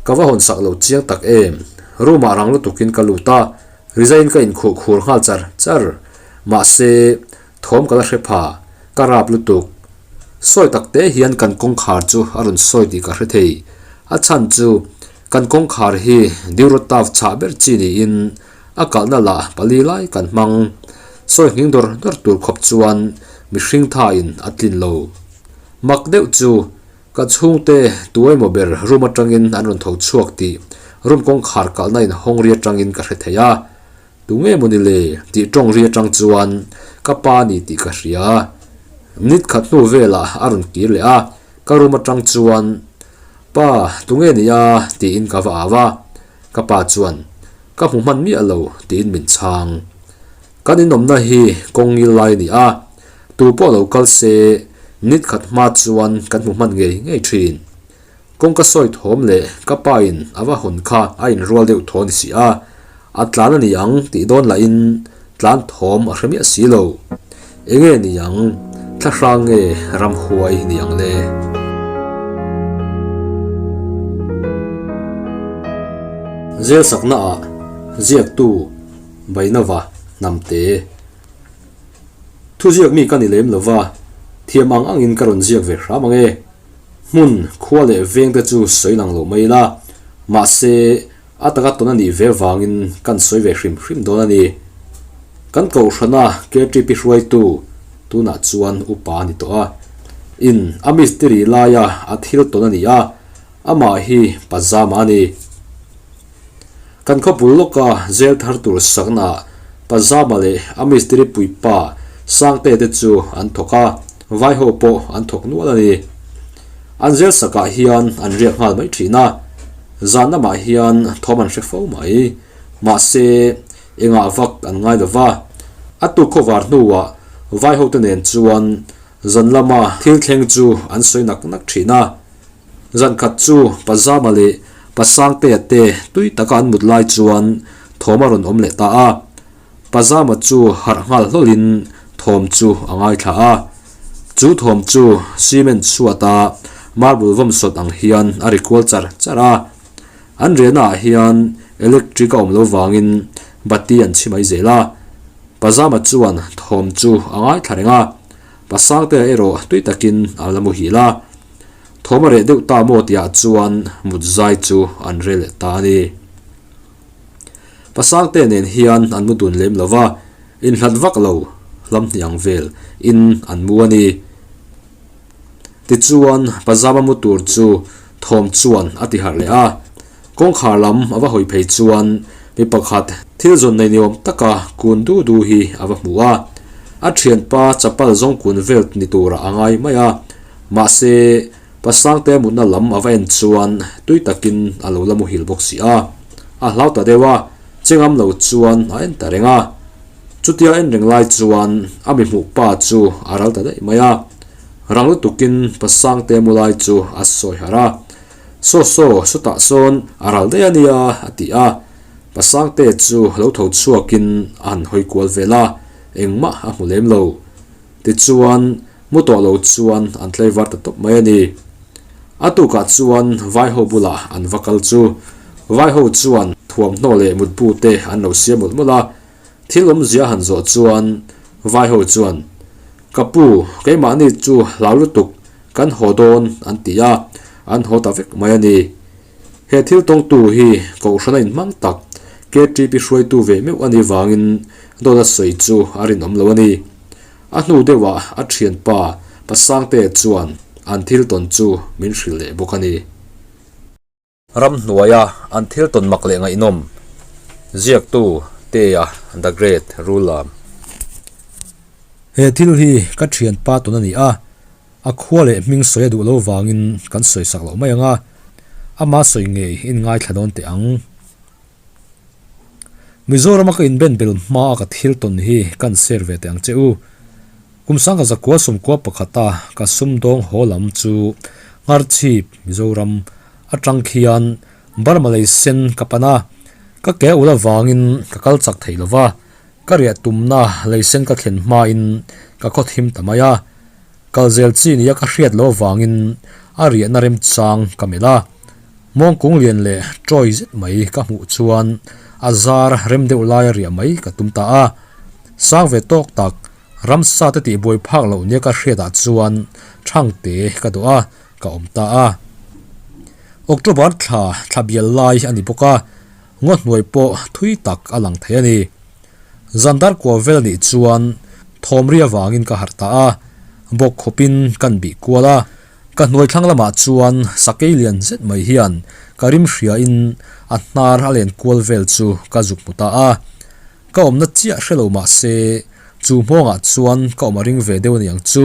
Ka va hawn sak lo chiang tak em? Room ah rang lutukin ka lut a, rizaiin ka inkhuh khur nghal char char. Mahse, Thawm ka la hre pha, ka rap lutuk. Sawi tak te hian kan kawngkhar chu a rawn sawi tih ka hre thei. A chhan chu kan kawngkhar hi Diurotaf chhah ber chi niin a kalhna lah pali lai kan hmang. Sawi nghing dawr dawr tur khawp chuan mihring thain a tlin lo. Mak deuh chu ka chhungte tuemaw ber room atangin an rawn tho chhuak tih room kawngkhar kalhna inhawng ri atangin ka hre thei a. Tu nge maw ni le? tih tawng ri atang chuan ka pa ni tih ka hria. Minute khat hnu velah a rawn kir leh a, ka room atang chuan, Pa, tu nge ni a? tiin ka va au a. Ka pa chuan, Ka hmu hman miah lo tiin min chhang. Kan inawmna hi kawng ngil lai a ni a, tu pawh lo kal se minute khat hma chuan kan hmu hman ngei ngei thin. Kawngka sawi thawm leh ka pa in a va hawn kha a inrual deuh thaw ni si a, a tlan a ni ang tih dawn lahin tlan thawm a hre miah si lo. Enge ni ang, thlahrang nge ramhuai ni ang le? Zel sakna ah ziaktu Bainava Hnamte. Thuziak mi ka ni lem lova, thiam ang angin ka rawn ziak ve hram ang e. Hmun, khua leh veng te chu sawi lang lo mai ila, mahse a taka tawn a nih ve vangin kan sawi ve hrim hrim dawn a ni. Kan kohhrana KTP hruaitu tunah chuan upa a ni tawh a, in a mistiri laia a thil tawn a ni a, amah hi pazama a ni. Kan khawpul lawka zel thar tur saknaah Pazama leh a mistiri puipa Sangte te chu an thawk a, vaiho pawh an thawk nual a ni. An zel sakah hian an riak nghal mai thin a, zan lamah hian thawm an hre fo mai. Mahse, engah vak an ngai lo va, a tuk khawvar hnuah vaiho te nen chuan zan lama thil thleng chu an sawi nak nak thin a. Zan khat chu Pazama leh Pasangtea te tui taka an mut lai chuan thawm a rawn awm leh ta a. Pazama chu harh nghal hlawlhin thawm chu a ngaithla a. Chu thawm chu cement chhuata marble vawm sawt ang hian a ri kual char char a. An riahnaah hian electric a awm lo vangin bati an chhi mai zel a. Pazama chuan thawm chu a ngaithla reng a, Pasangtea erawh tui takin a la muhil a. Thawm a reh deuh ta maw tihah chuan mut zai chu an rel leh ta a ni. Pasangtea nen hian an mu dun lem lo va, inhlat vak lo hlam hnih ang vel in an mu a ni. Tichuan Pazama mu tur chu thawm chuan a ti harh leh a. Kawngkhar lam a va hawi phei chuan mi pakhat thil zawn nei niawm taka kun du du hi a va hmu a. A thianpa chapal zawng kun vel ni turah a ngai mai a. Mahse, Pasangte mutna lam a va en chuan tui takin a lo la muhil bawk si a. A hlau ta deuh a, che ngam lo chuan a en ta reng a. Chutia en reng lai chuan a mi hmuh pa chu a ral ta daih mai a. Rang lutukin Pasangte mu lai chu a sawi harh a. Saw saw, sawtah sawn a ral daih a nia, a ti a. Pasangte chu lo tho chhuakin a han hawi kual vel a, engmah a hmu lem lo. Tichuan, mu tawh lo chuan an tlaivar ta tawp mai a ni. A tukah chuan vaiho bulah an va kal chu. Vaiho chuan thuamhnaw leh mutbu te an lo siam mawlh mawlh a. Thil awmzia han zawh chuan vaiho chuan, Ka pu, keimahni chu hlau lutuk, kan haw dawn an ti a, an haw ta vek mai a ni. He thil tawngtu hi Kohhrana inhmang tak KTP hruaitu ve meuh a nih vangin dawt a sawi chu a rinawm lo a ni. A hnu deuhah a thianpa Pasangte chuan an thil tawn chu min hrilh leh bawk a ni. Ramhnuaia an thil tawn mak leh ngaihnawm ziaktu Tea The Great Rulam. He thil hi ka thianpa tawn a ni a. A khua leh hming sawi a duh lo vangin kan sawi sak loh mai ang a, ama sawi ngei in ngaithla dawn teh ang. Mizorama ka inben bel hma a ka thil tawn hi kan share ve teh ang che u. Kum sangha zakua sawmkua pakhata ka sumdawng haw lam chu Ngharchhip, Mizoram, atang khian Burma lei sen ka pan a, ka ke a ul avangin ka kal chak thei lo va, Ka riah tumna leisen ka thlen hmain ka khaw thim ta mai a, kal zel chi nia ka hriat loh avangin a riahna remchang ka melh a. Mawngkung lian leh tawi zet mai ka hmuh chuan a zar rem deuh laia riah mai ka tum ta a. Sang ve tawk tak ramsa te tih buai phak loh nia ka hriatah chuan thangte ka dawh a, ka awm ta a. October thla thla bial lai a ni bawk a. Ngaw hnuai pawh thui tak a lang thei a ni. Zandar kua vel nih chuan thawmri avangin ka harh ta a, bawk khawpin kan bih kual a. Ka hnuai thlang lamah chuan sakei lian zet mai hian ka rim hriain a hnar a len kual vel chu ka zuk hmu ta a. Ka awmna chiah hre lo mah se chu hmawngah chuan ka awm a ring ve deuh aniang chu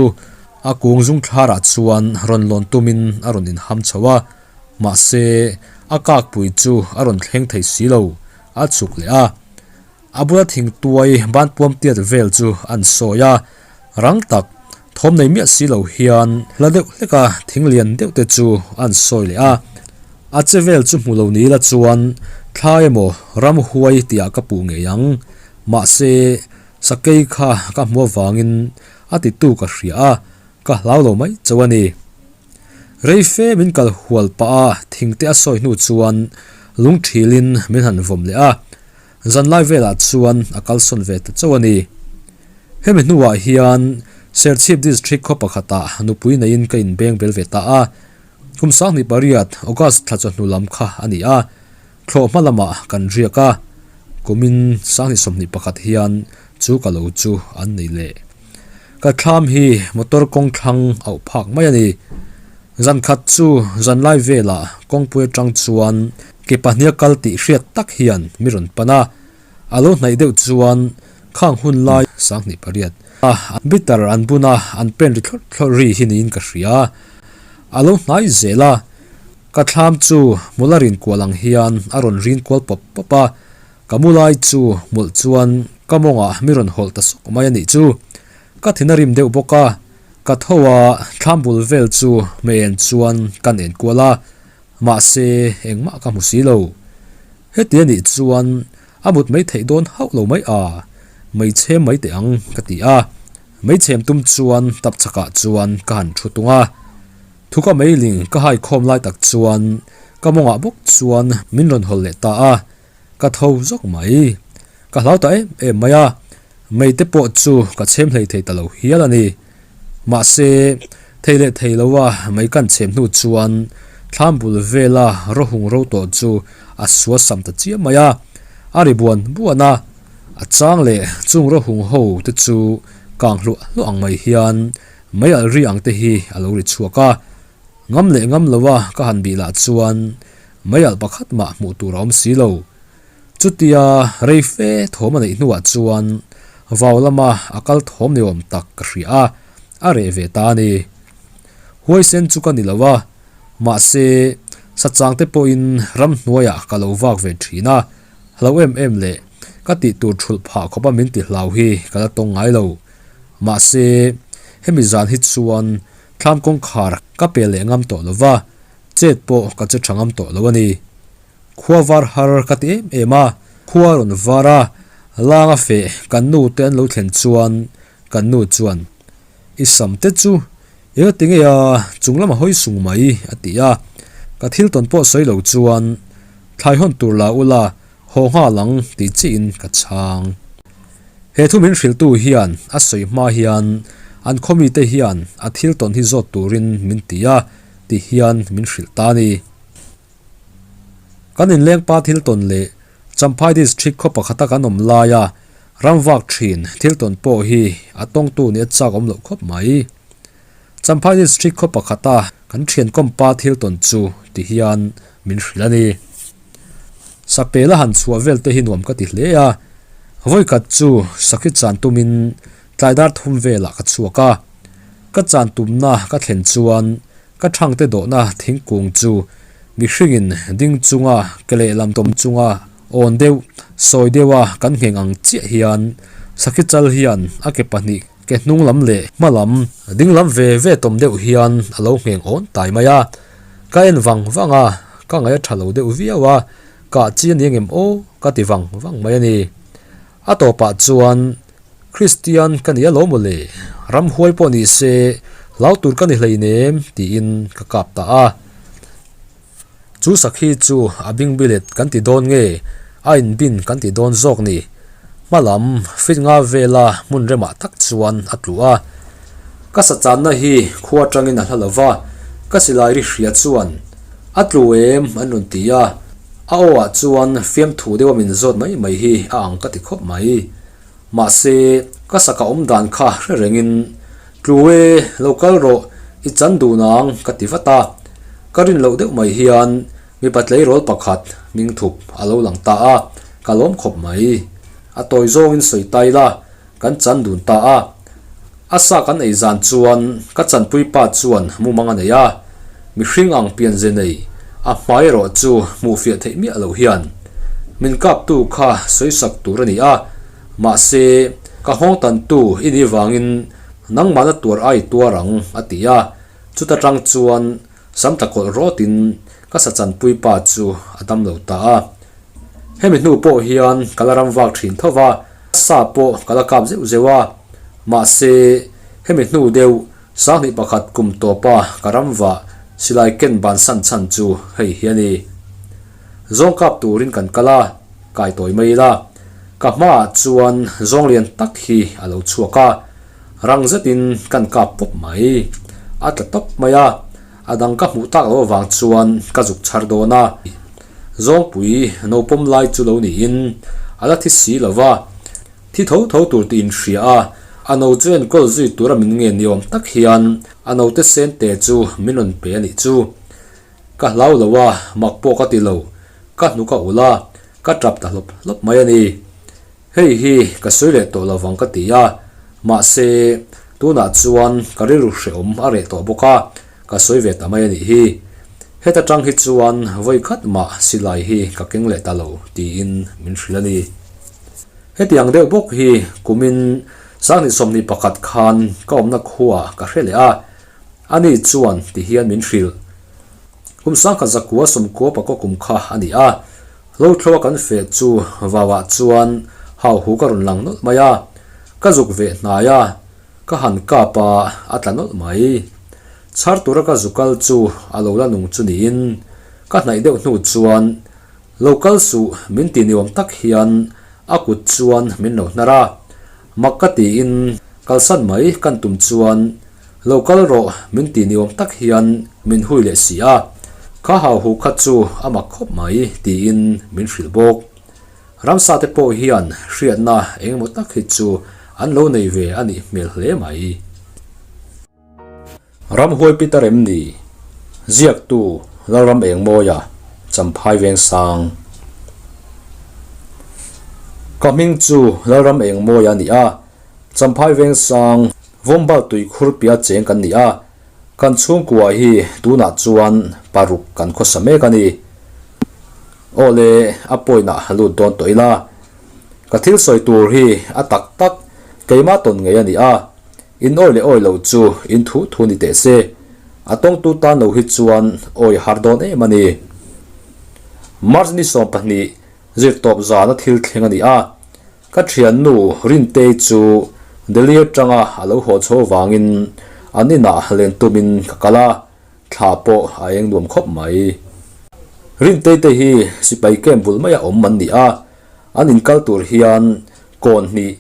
a kung zung thlarah chuan rawn lawn tumin a rawn inham chho a. Mahse, a kakpui chu a rawn thleng thei si lo, a chhuk leh a. A bula thingtuai banpuam tiat vel chu an sawi a, rang tak, thawm nei miah si lo hian hla deuh hlek a thing lian deuh te chu an sawi leh a. A che vel chu hmu lo ni la chuan thla emaw ramhuai tihah ka puh ngei ang. Mahse, sakei kha ka hmu avangin a titu ka hria a, ka hlau lo mai chauh a ni. Rei fe min kal hual pah a, thingte a sawi hnu chuan lung thilin min han vawm leh a, zanlai velah chuan a kalsawn ve ta chauh a ni. Hemi hnuah hian Serchhip District khaw pakhatah nupui neiin ka inbeng bel ve ta a, kum 28 August thla chawhnu lam kha a ni a, thlawh hma lamah kan riak a, kumin 2021 hian chu ka lo chu an nei leh. Ka thlam hi motor kawng thlang auh phak mai a ni. Zan khat chu zan lai velah kawngpui atang chuan ke pahnih a kal tih hriat tak hian mi rawn pan a. A lo hnaih deuh chuan khang hun lai 28 a bitter an bun a an pen ri thlawrh thlawrh ri hi niin ka hria. A lo hnai zel a, ka thlam chu hmul a rin kual ang hian a rawn rin kual pawp pawp a. Ka mu lai chu hmulh chuan ka mawngah mi rawn hawlh ta sawk mai a nih chu. Ka thin a rim deuh bawk a, ka tho a, thlam bul vel chu hmeh en chuan kan en kual a, mahse engmah ka hmu si lo. Heti a nih chuan a mut mai theih dawn hauh lo mai a, meichhem mai teh ang ka ti a, meichhem tum chuan tap chakah chuan ka han thu tung a. Thuka meiling ka hai khawm lai tak chuan ka mawngah bawk chuan min rawn hawlh leh ta a. Ka tho zawk mai. Ka hlau ta em em mai a. Mei te pawh chu ka chhem hlei thei ta lo hial a ni. Mahse, thei leh thei loa mei kan chhem hnu chuan thlam bul vela rawhung ro tawh chu a sual sam ta chiam mai a, a ri buan buan a. A chang leh chung rawhung ho te chu kang hluah hluah ang mai hian mei alh ri ang te hi a lo ri chhuak a. Ngam leh ngam loa ka han bih lah chuan mei alh pakhat mah hmuh tur a awm si lo. Chutia rei fe thawm a neih hnuah chuan vau lama a kal thawm ni awm tak ka hria a, a reh ve ta a ni. Huaisen chu ka ni lo a, mahse sachang te pawhin ramhnuaiah ka lo vak ve thin a, hlo em em leh ka tih tur thulh phah khawpa min ti hlau hi ka la tawng ngai lo. Mahse hemi zan hi chuan thlam kawngkhar ka pe leh ngam tawh lo va, chet pawh ka che tha ngam tawh lo a ni. Khua var har ka ti em em a, khua rawn var a, lang a feh kan nu te an lo thlen chuan kan nu chuan, I sam te chu eng ati nge a chung lam a hawi sung mai a ti a, ka thil tawn pawh sawi lo chuan thlai hawn tur la ula haw nghal ang tih chiah in ka chhang. He thu min hrilhtu hian a sawi hma hian an khaw mite hian a thil tawn hi zawt turin min ti a ti hian min hrilh ta a ni. Kan inleng pa thil tawn leh Champhai District khaw pakhata kan awm laia ram vak thin thil tawn pawh hi a tawngtu nih a chak awm loh khawp mai. Champhai District khaw pakhata kan thiankawm pa thil tawn chu ti hian min hrilh a ni. Sapel a han chhuah vel te hi nuam ka ti hle a, vawikhat chu sakhi chan tumin tlai dar thum velah ka chhuak a, ka chan tumna ka thlen chuan Ka thangte dawhna thingkung chu mihringin ding chunga ke lehlam tawm chunga awn deuh, sawi deuha kan ngheng ang chiah hian sakhi chal hian a ke pahnih ke hnung lam leh hma lam ding lam ve ve tawm deuh hian a lo ngheng awn tai mai a. Ka en vang vang a, ka ngaih a tha lo deuh viau a, kah chi a ni angem aw ka ti vang vang mai a ni. A tawpah chuan Kristian ka ni alawm aw le, ramhuai pawh ni se hlau tur ka ni hleinem tiin ka kap ta a. Chu sakhi chu a bingbilet kan ti dawn nge a inbin kan ti dawn zawk ni. Hma lam fit nga vela hmun remah tak chuan a tlu a. Ka sachanna hi khua atangin a hla lo va, ka silai ri hria chuan a tlu em an rawn ti a. A aw ah chuan fiamthu deuha min zawt mai mai hi a ang ka ti khawp mai. Mahse, ka saka awm dan kha hre rengin, Tlu e, lo kal rawh, i chan dun ang, ka ti vat a. Ka rin loh deuh mai hian mipa tleirawl pakhat hming thup a lo lang ta a, ka lawm khawp mai. A tawi zawngin sawi ta ila, kan chan dun ta a. A sa kan ei zan chuan ka chanpui pa chuan mumang a nei a, mihring ang pianze nei a hmai erawh chu hmuh fiah theih miah loh hian min kaptu kha sawisak tur a ni a, mahse ka nghawng tantu i nih vangin nangmahna tuar ai tuar ang a ti a, chuta tang chuan sam tla kawlh rawtin ka sa chanpui pa chu a dam lo ta a. Hemi hnu pawh hian ka la ram vak thin tho va, sa pawh ka la kap zeuh zeuh a, mahse hemi hnu deuh sanghnih pakhat kum tawpa ka ram vah silai ken bansan chhan chu hei hi a ni. Zawng kap turin kan kal a, kai tawi mai ila. Ka hmaah chuan zawng lian tak hi a lo chhuak a, rang zetin kan kap pawp mai. A tla tawp mai a, a dang ka hmuh tak loh avang chuan ka zuk chhar dawn a. Zawngpui no pawm lai chu lo niin a la thi si lo va, thi tho tho tur tih inhria a, a no chu enkawl zui tura min ngen ni awm tak hian a note sen te chu min rawn pe a nih chu. Ka hlau lo a, mak pawh ka ti lo, ka hnuk a ulh a, ka tap ta hlawp hlawp mai a ni. Hei hi ka sawi leh tawh lovang ka ti a, mahse tunah chuan ka rilru hrehawm a reh tawh bawk a, ka sawi ve ta mai a nih hi. Heta tang hi chuan vawi khat mah silai hi ka keng leh ta lo tiin min hrilh a ni. Hetiang deuh bawk hi kumin sanghnih 21 khan ka awmna khuaah ka hre leh a, ani chuan tihian min hrilh. Kum sangkhat zakua sawmkua pakua kum kha a ni a, Hlauthloa kan feh chu vauah chuan hau hu ka rawn lang nawlh mai a, ka zuk veh hnai a, ka han kap a, a tla nawlh mai. Chhar tura ka zu kal chu a lo la nung chu niin, ka hnaih deuh hnu chuan lo kal suh min ti ni awm tak hian a kut chuan min lo hnar a. Mak ka tiin kalsan mai kan tum chuan lo kal rawh min ti ni awm tak hian min hui leh si a, kha hauhu kha chu a mak khawp mai tiin min hrilh bawk. Ramsa te pawh hian hriatna engemaw tak hi chu an lo nei ve a nih hmel hle mai. Ramhuai Peter em ni? Ziaktu Lalram Engmawia, Champhai Vengsang. Ka hming chu Lalram Engmawia a ni a, Champhai Vengsang, Vawmbal tuikhur pia cheng kan ni a, kan chhungkua hi tunah chuan paruk kan khawsa mek a ni. Awle, a pawinah lut dawn tawh ila. Ka thil sawi tur hi a tak tak keimah tawn ngei a ni a, In awi leh awi lo chu in thu thu ni teh se, a tawngtu tan lo hi chuan awi har dawn em a ni. March ni 20 zirtawp zana thil thleng a ni a, ka thiannu Rintei chu Delhi atanga a lo haw chho vangin an inah len tumin ka kal a, thla pawh a eng nuam khawp mai. Rintei te hi sipai camp bul maia awm an ni a, an inkal tur hian kawn hnih,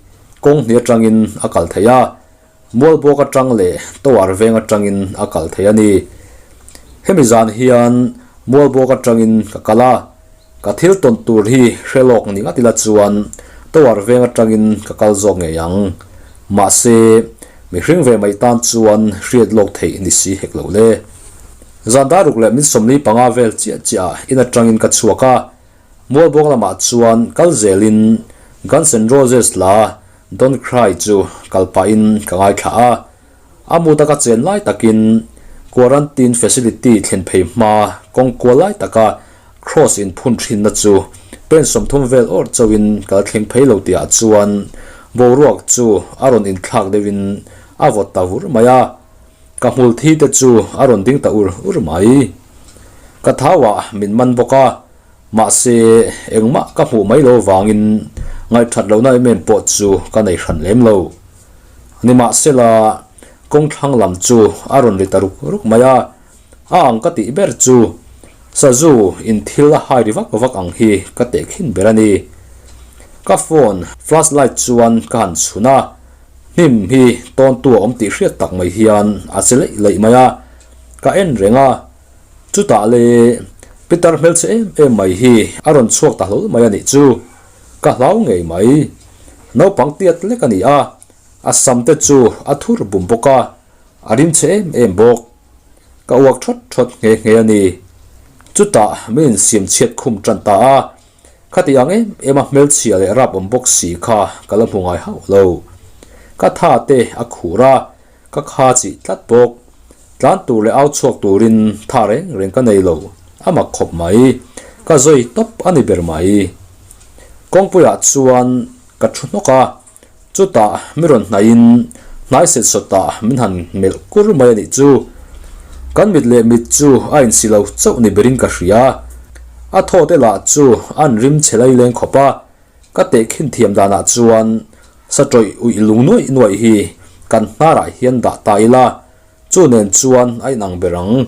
kawng hnih atangin a kal thei a, Mualbawk atang leh Tower veng atangin a kal thei a ni. Hemi zan hian Mualbawk atangin ka kal a, ka thil tawn tur hi hre lawk ni ngat ila chuan Tower veng atangin ka kal zawk ngei ang. Mahse, mihring ve mai tan chuan hriat lawk theih ni si hek lo le. Zan dar ruk leh min 45 vel chiah chiah ah in atangin ka chhuak a, Mualbuang lamah chuan kal zelin Guns N' Roses hla Don't Cry chu kal pahin ka ngaithla a. A mut a ka chen lai takin quarantine facility thlen phei hma kawng kual lai taka cross in phun thinna chu pen 30 vel awrh chauhin ka la thleng phei lo tihah chuan boruak chu a rawn inthlak deuhin a vawt ta vur mai a. Ka hmul thi te chu a rawn ding ta ur ur mai. Ka thauah min man bawk a, mahse engmah ka hmuh mai lo vangin ngaihthat lohna em em pawh chu ka nei hran lem lo. Nimahsela, kawng thlang lam chu a rawn ri ta ruk ruk mai a, a ang ka tih ber chu sazu in thil a hai ri vak vak ang hi ka tehkhin ber a ni. Ka phone flash light chuan ka han chhun a, Hnim hi tawntu a awm tih hriat tak mai hian a che leih leih mai a, ka en reng a, chutah le Peter hmelchhe em em mai hi a rawn chhuak ta hlawl mai a nih chu, ka hlau ngei mai. Naupang tiat lek a ni a, a sam te chu a thur bum bawk a, a rimchhe em em bawk. Ka uak thawt thawt nghe nghe a ni. Chutah min insiam chhiat khum tan ta a, Khati ang em em a hmelchhia leh rap awm bawk si kha ka la hmu ngai hauh lo. Ka tha te a khur a, ka kha chih tlat bawk. Tlan tur leh au chhuak turin tha reng reng ka nei lo, a mak khawp mai. Ka zawi tawp a ni ber mai. Kawngpuiah chuan ka thu hnawk a, chutah mi rawn hnaihin hnai set sawtah min han melh kur mai a nih chu. Kan mit leh mit chu a insi lo chauh ni berin ka hria. A thaw te lah chu an rim chhe lai leng khawp a, ka tehkhin thiam danah chuan sa tawih uih lung nuaih nuaih hi kan hnarah hian dah ta ila, Chu nen chuan a inang ber ang.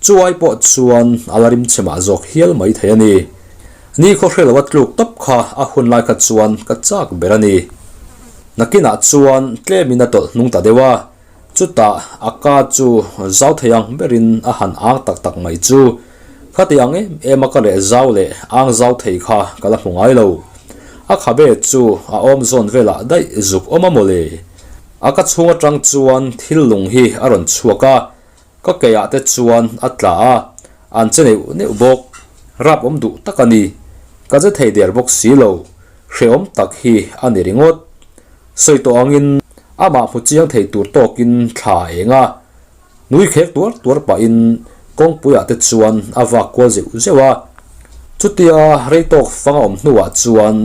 Chu ai pawh chuan a la rimchhe mah zawk hial mai thei a ni. Ni khaw hre lo a tluk tawp kha a hun lai kha chuan ka chak ber a ni. Nakinah chuan tlemin a tawlh hnung ta deuh a, chutah a ka chu zau thei ang berin a han ang tak tak mai chu. Khati ang em em a ka leh zau leh ang zau thei kha ka la hmu ngai lo. A khabe chu a awm zawn velah daih zuk awm a mawle. A ka chhung atang chuan thil lung hi a rawn chhuak a, ka keiah te chuan a tla a, an che neuh neuh bawk. Rap awm duh tak a ni. Ka che thei der bawk si lo, hrehawm tak hi a ni ringawt. Sawi tawh angin amah hmu chiang thei tur tawkin thla a eng a, Nui khek tuar tuar pahin kawngpuiah te chuan a vak kual zeuh zeuh a. Chutia rei tawk fang a awm hnuah chuan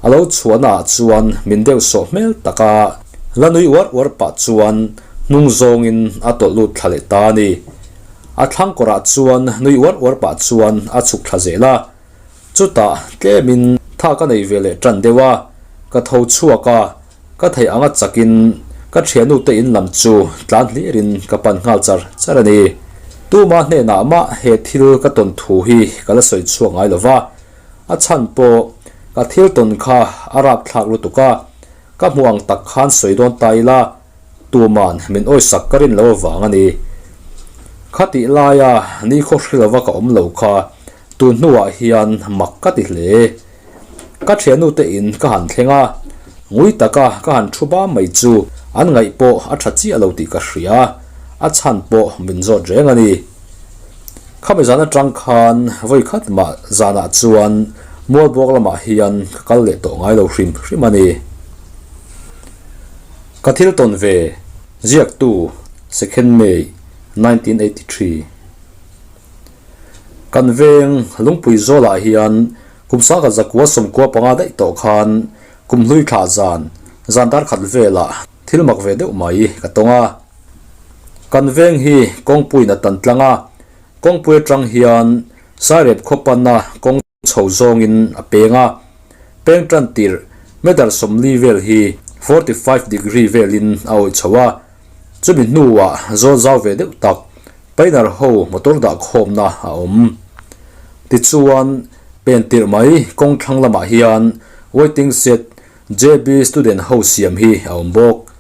a lo chhuahna ah chuan min deuh sawh hmel tak a, la nui uar uar pah chuan hnung zawngin a tawlh lut thla leh ta a ni. A thlang kawrah chuan nui uar uar pah chuan a chhuk thla zel a. Chutah tlemin tha ka nei ve leh tan deuh a, ka tho chhuak a, Ka theih anga chakin ka thianute in lam chu tlan hlirin ka pan nghal char char a ni. Tuma hnenah mah he thil ka tawn thu hi ka la sawi chhuak ngai lo va, a chhan pawh ka thil tawn kha a rapthlak lutuk a, Ka hmuh ang tak khan sawi dawn ta ila, tuman min awisak ka rin lo avang a ni. Khatih laia nikhaw hre lova ka awm lo kha tun hnuah hian mak ka ti hle. Ka thiannute in ka han thleng a, ngui taka ka han thu ba mai chu an ngaih pawh a tha chiah lo tih ka hria, a chhan pawh min zawt reng a ni. Khami zan atang khan vawi khat mah zanah chuan Mualbuak lamah hian ka kal leh tawh ngai lo hrim hrim a ni. Ka thil tawn ve, ziaktu, Second May, 1983. Kan veng Lungpui zawlah hian kum sangkhat zakua sawmkua panga daih tawh khan kum hlui thlah zan, zan dar khat velah thil mak ve deuh mai ka tawng a. Kan veng hi kawngpuiin a tan tlang a, kawngpui atang hian Sairep khaw panna kawng chho zawngin a peng a, peng tan tirh meter 40 vel hi 45 degree velin a awih chho a, chumi hnuah zawl zau ve deuh tak Painter ho motor dah khawmna a awm. Tichuan, pen tirh mai kawng thlang lamah hian waiting shed JB student ho siam hi a awm bawk.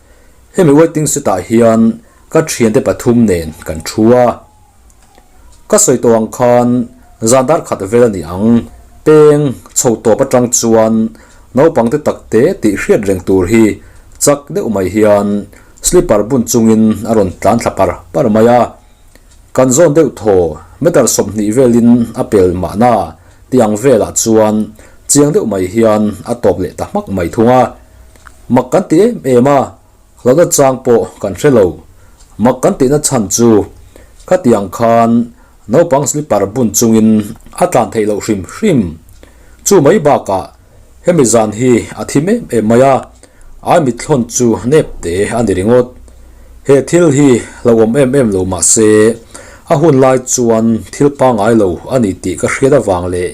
Hemi waiting shed ah hian ka thiante pathum nen kan thu a. Ka sawi tawh ang khan zan dar khat vel a ni ang. Peng chho tawp atang chuan naupang te tak te tih hriat reng tur hi chak deuh mai hian Slipper bun chungin a rawn tlan thla par par mai a, kan zawn deuh thaw meter 20 velin a pel mahna tih ang velah chuan chiang deuh mai hian a tawp leh ta hmak mai thung a. Mak kan ti em em a, hlauhna chang pawh kan hre lo. Mak kan tihna chhan chu khatiang khan naupang slipper bun chungin a tlan theih loh hrim hrim. Chu mai bakah Hemi zan hi a thim em em mai a, ai mithlawn chu nep te a ni ringawt. He thil hi hlauhawm em em lo mah se, a hun lai chuan thil pangngai lo a ni tih ka hriat avang leh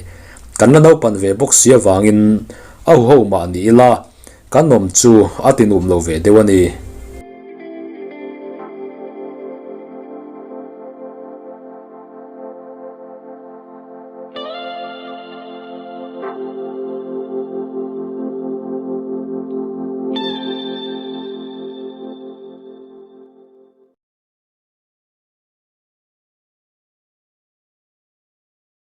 kan la naupan ve bawk si avangin a huho mah ni ila kan awm chu a tinum lo ve deuh a ni.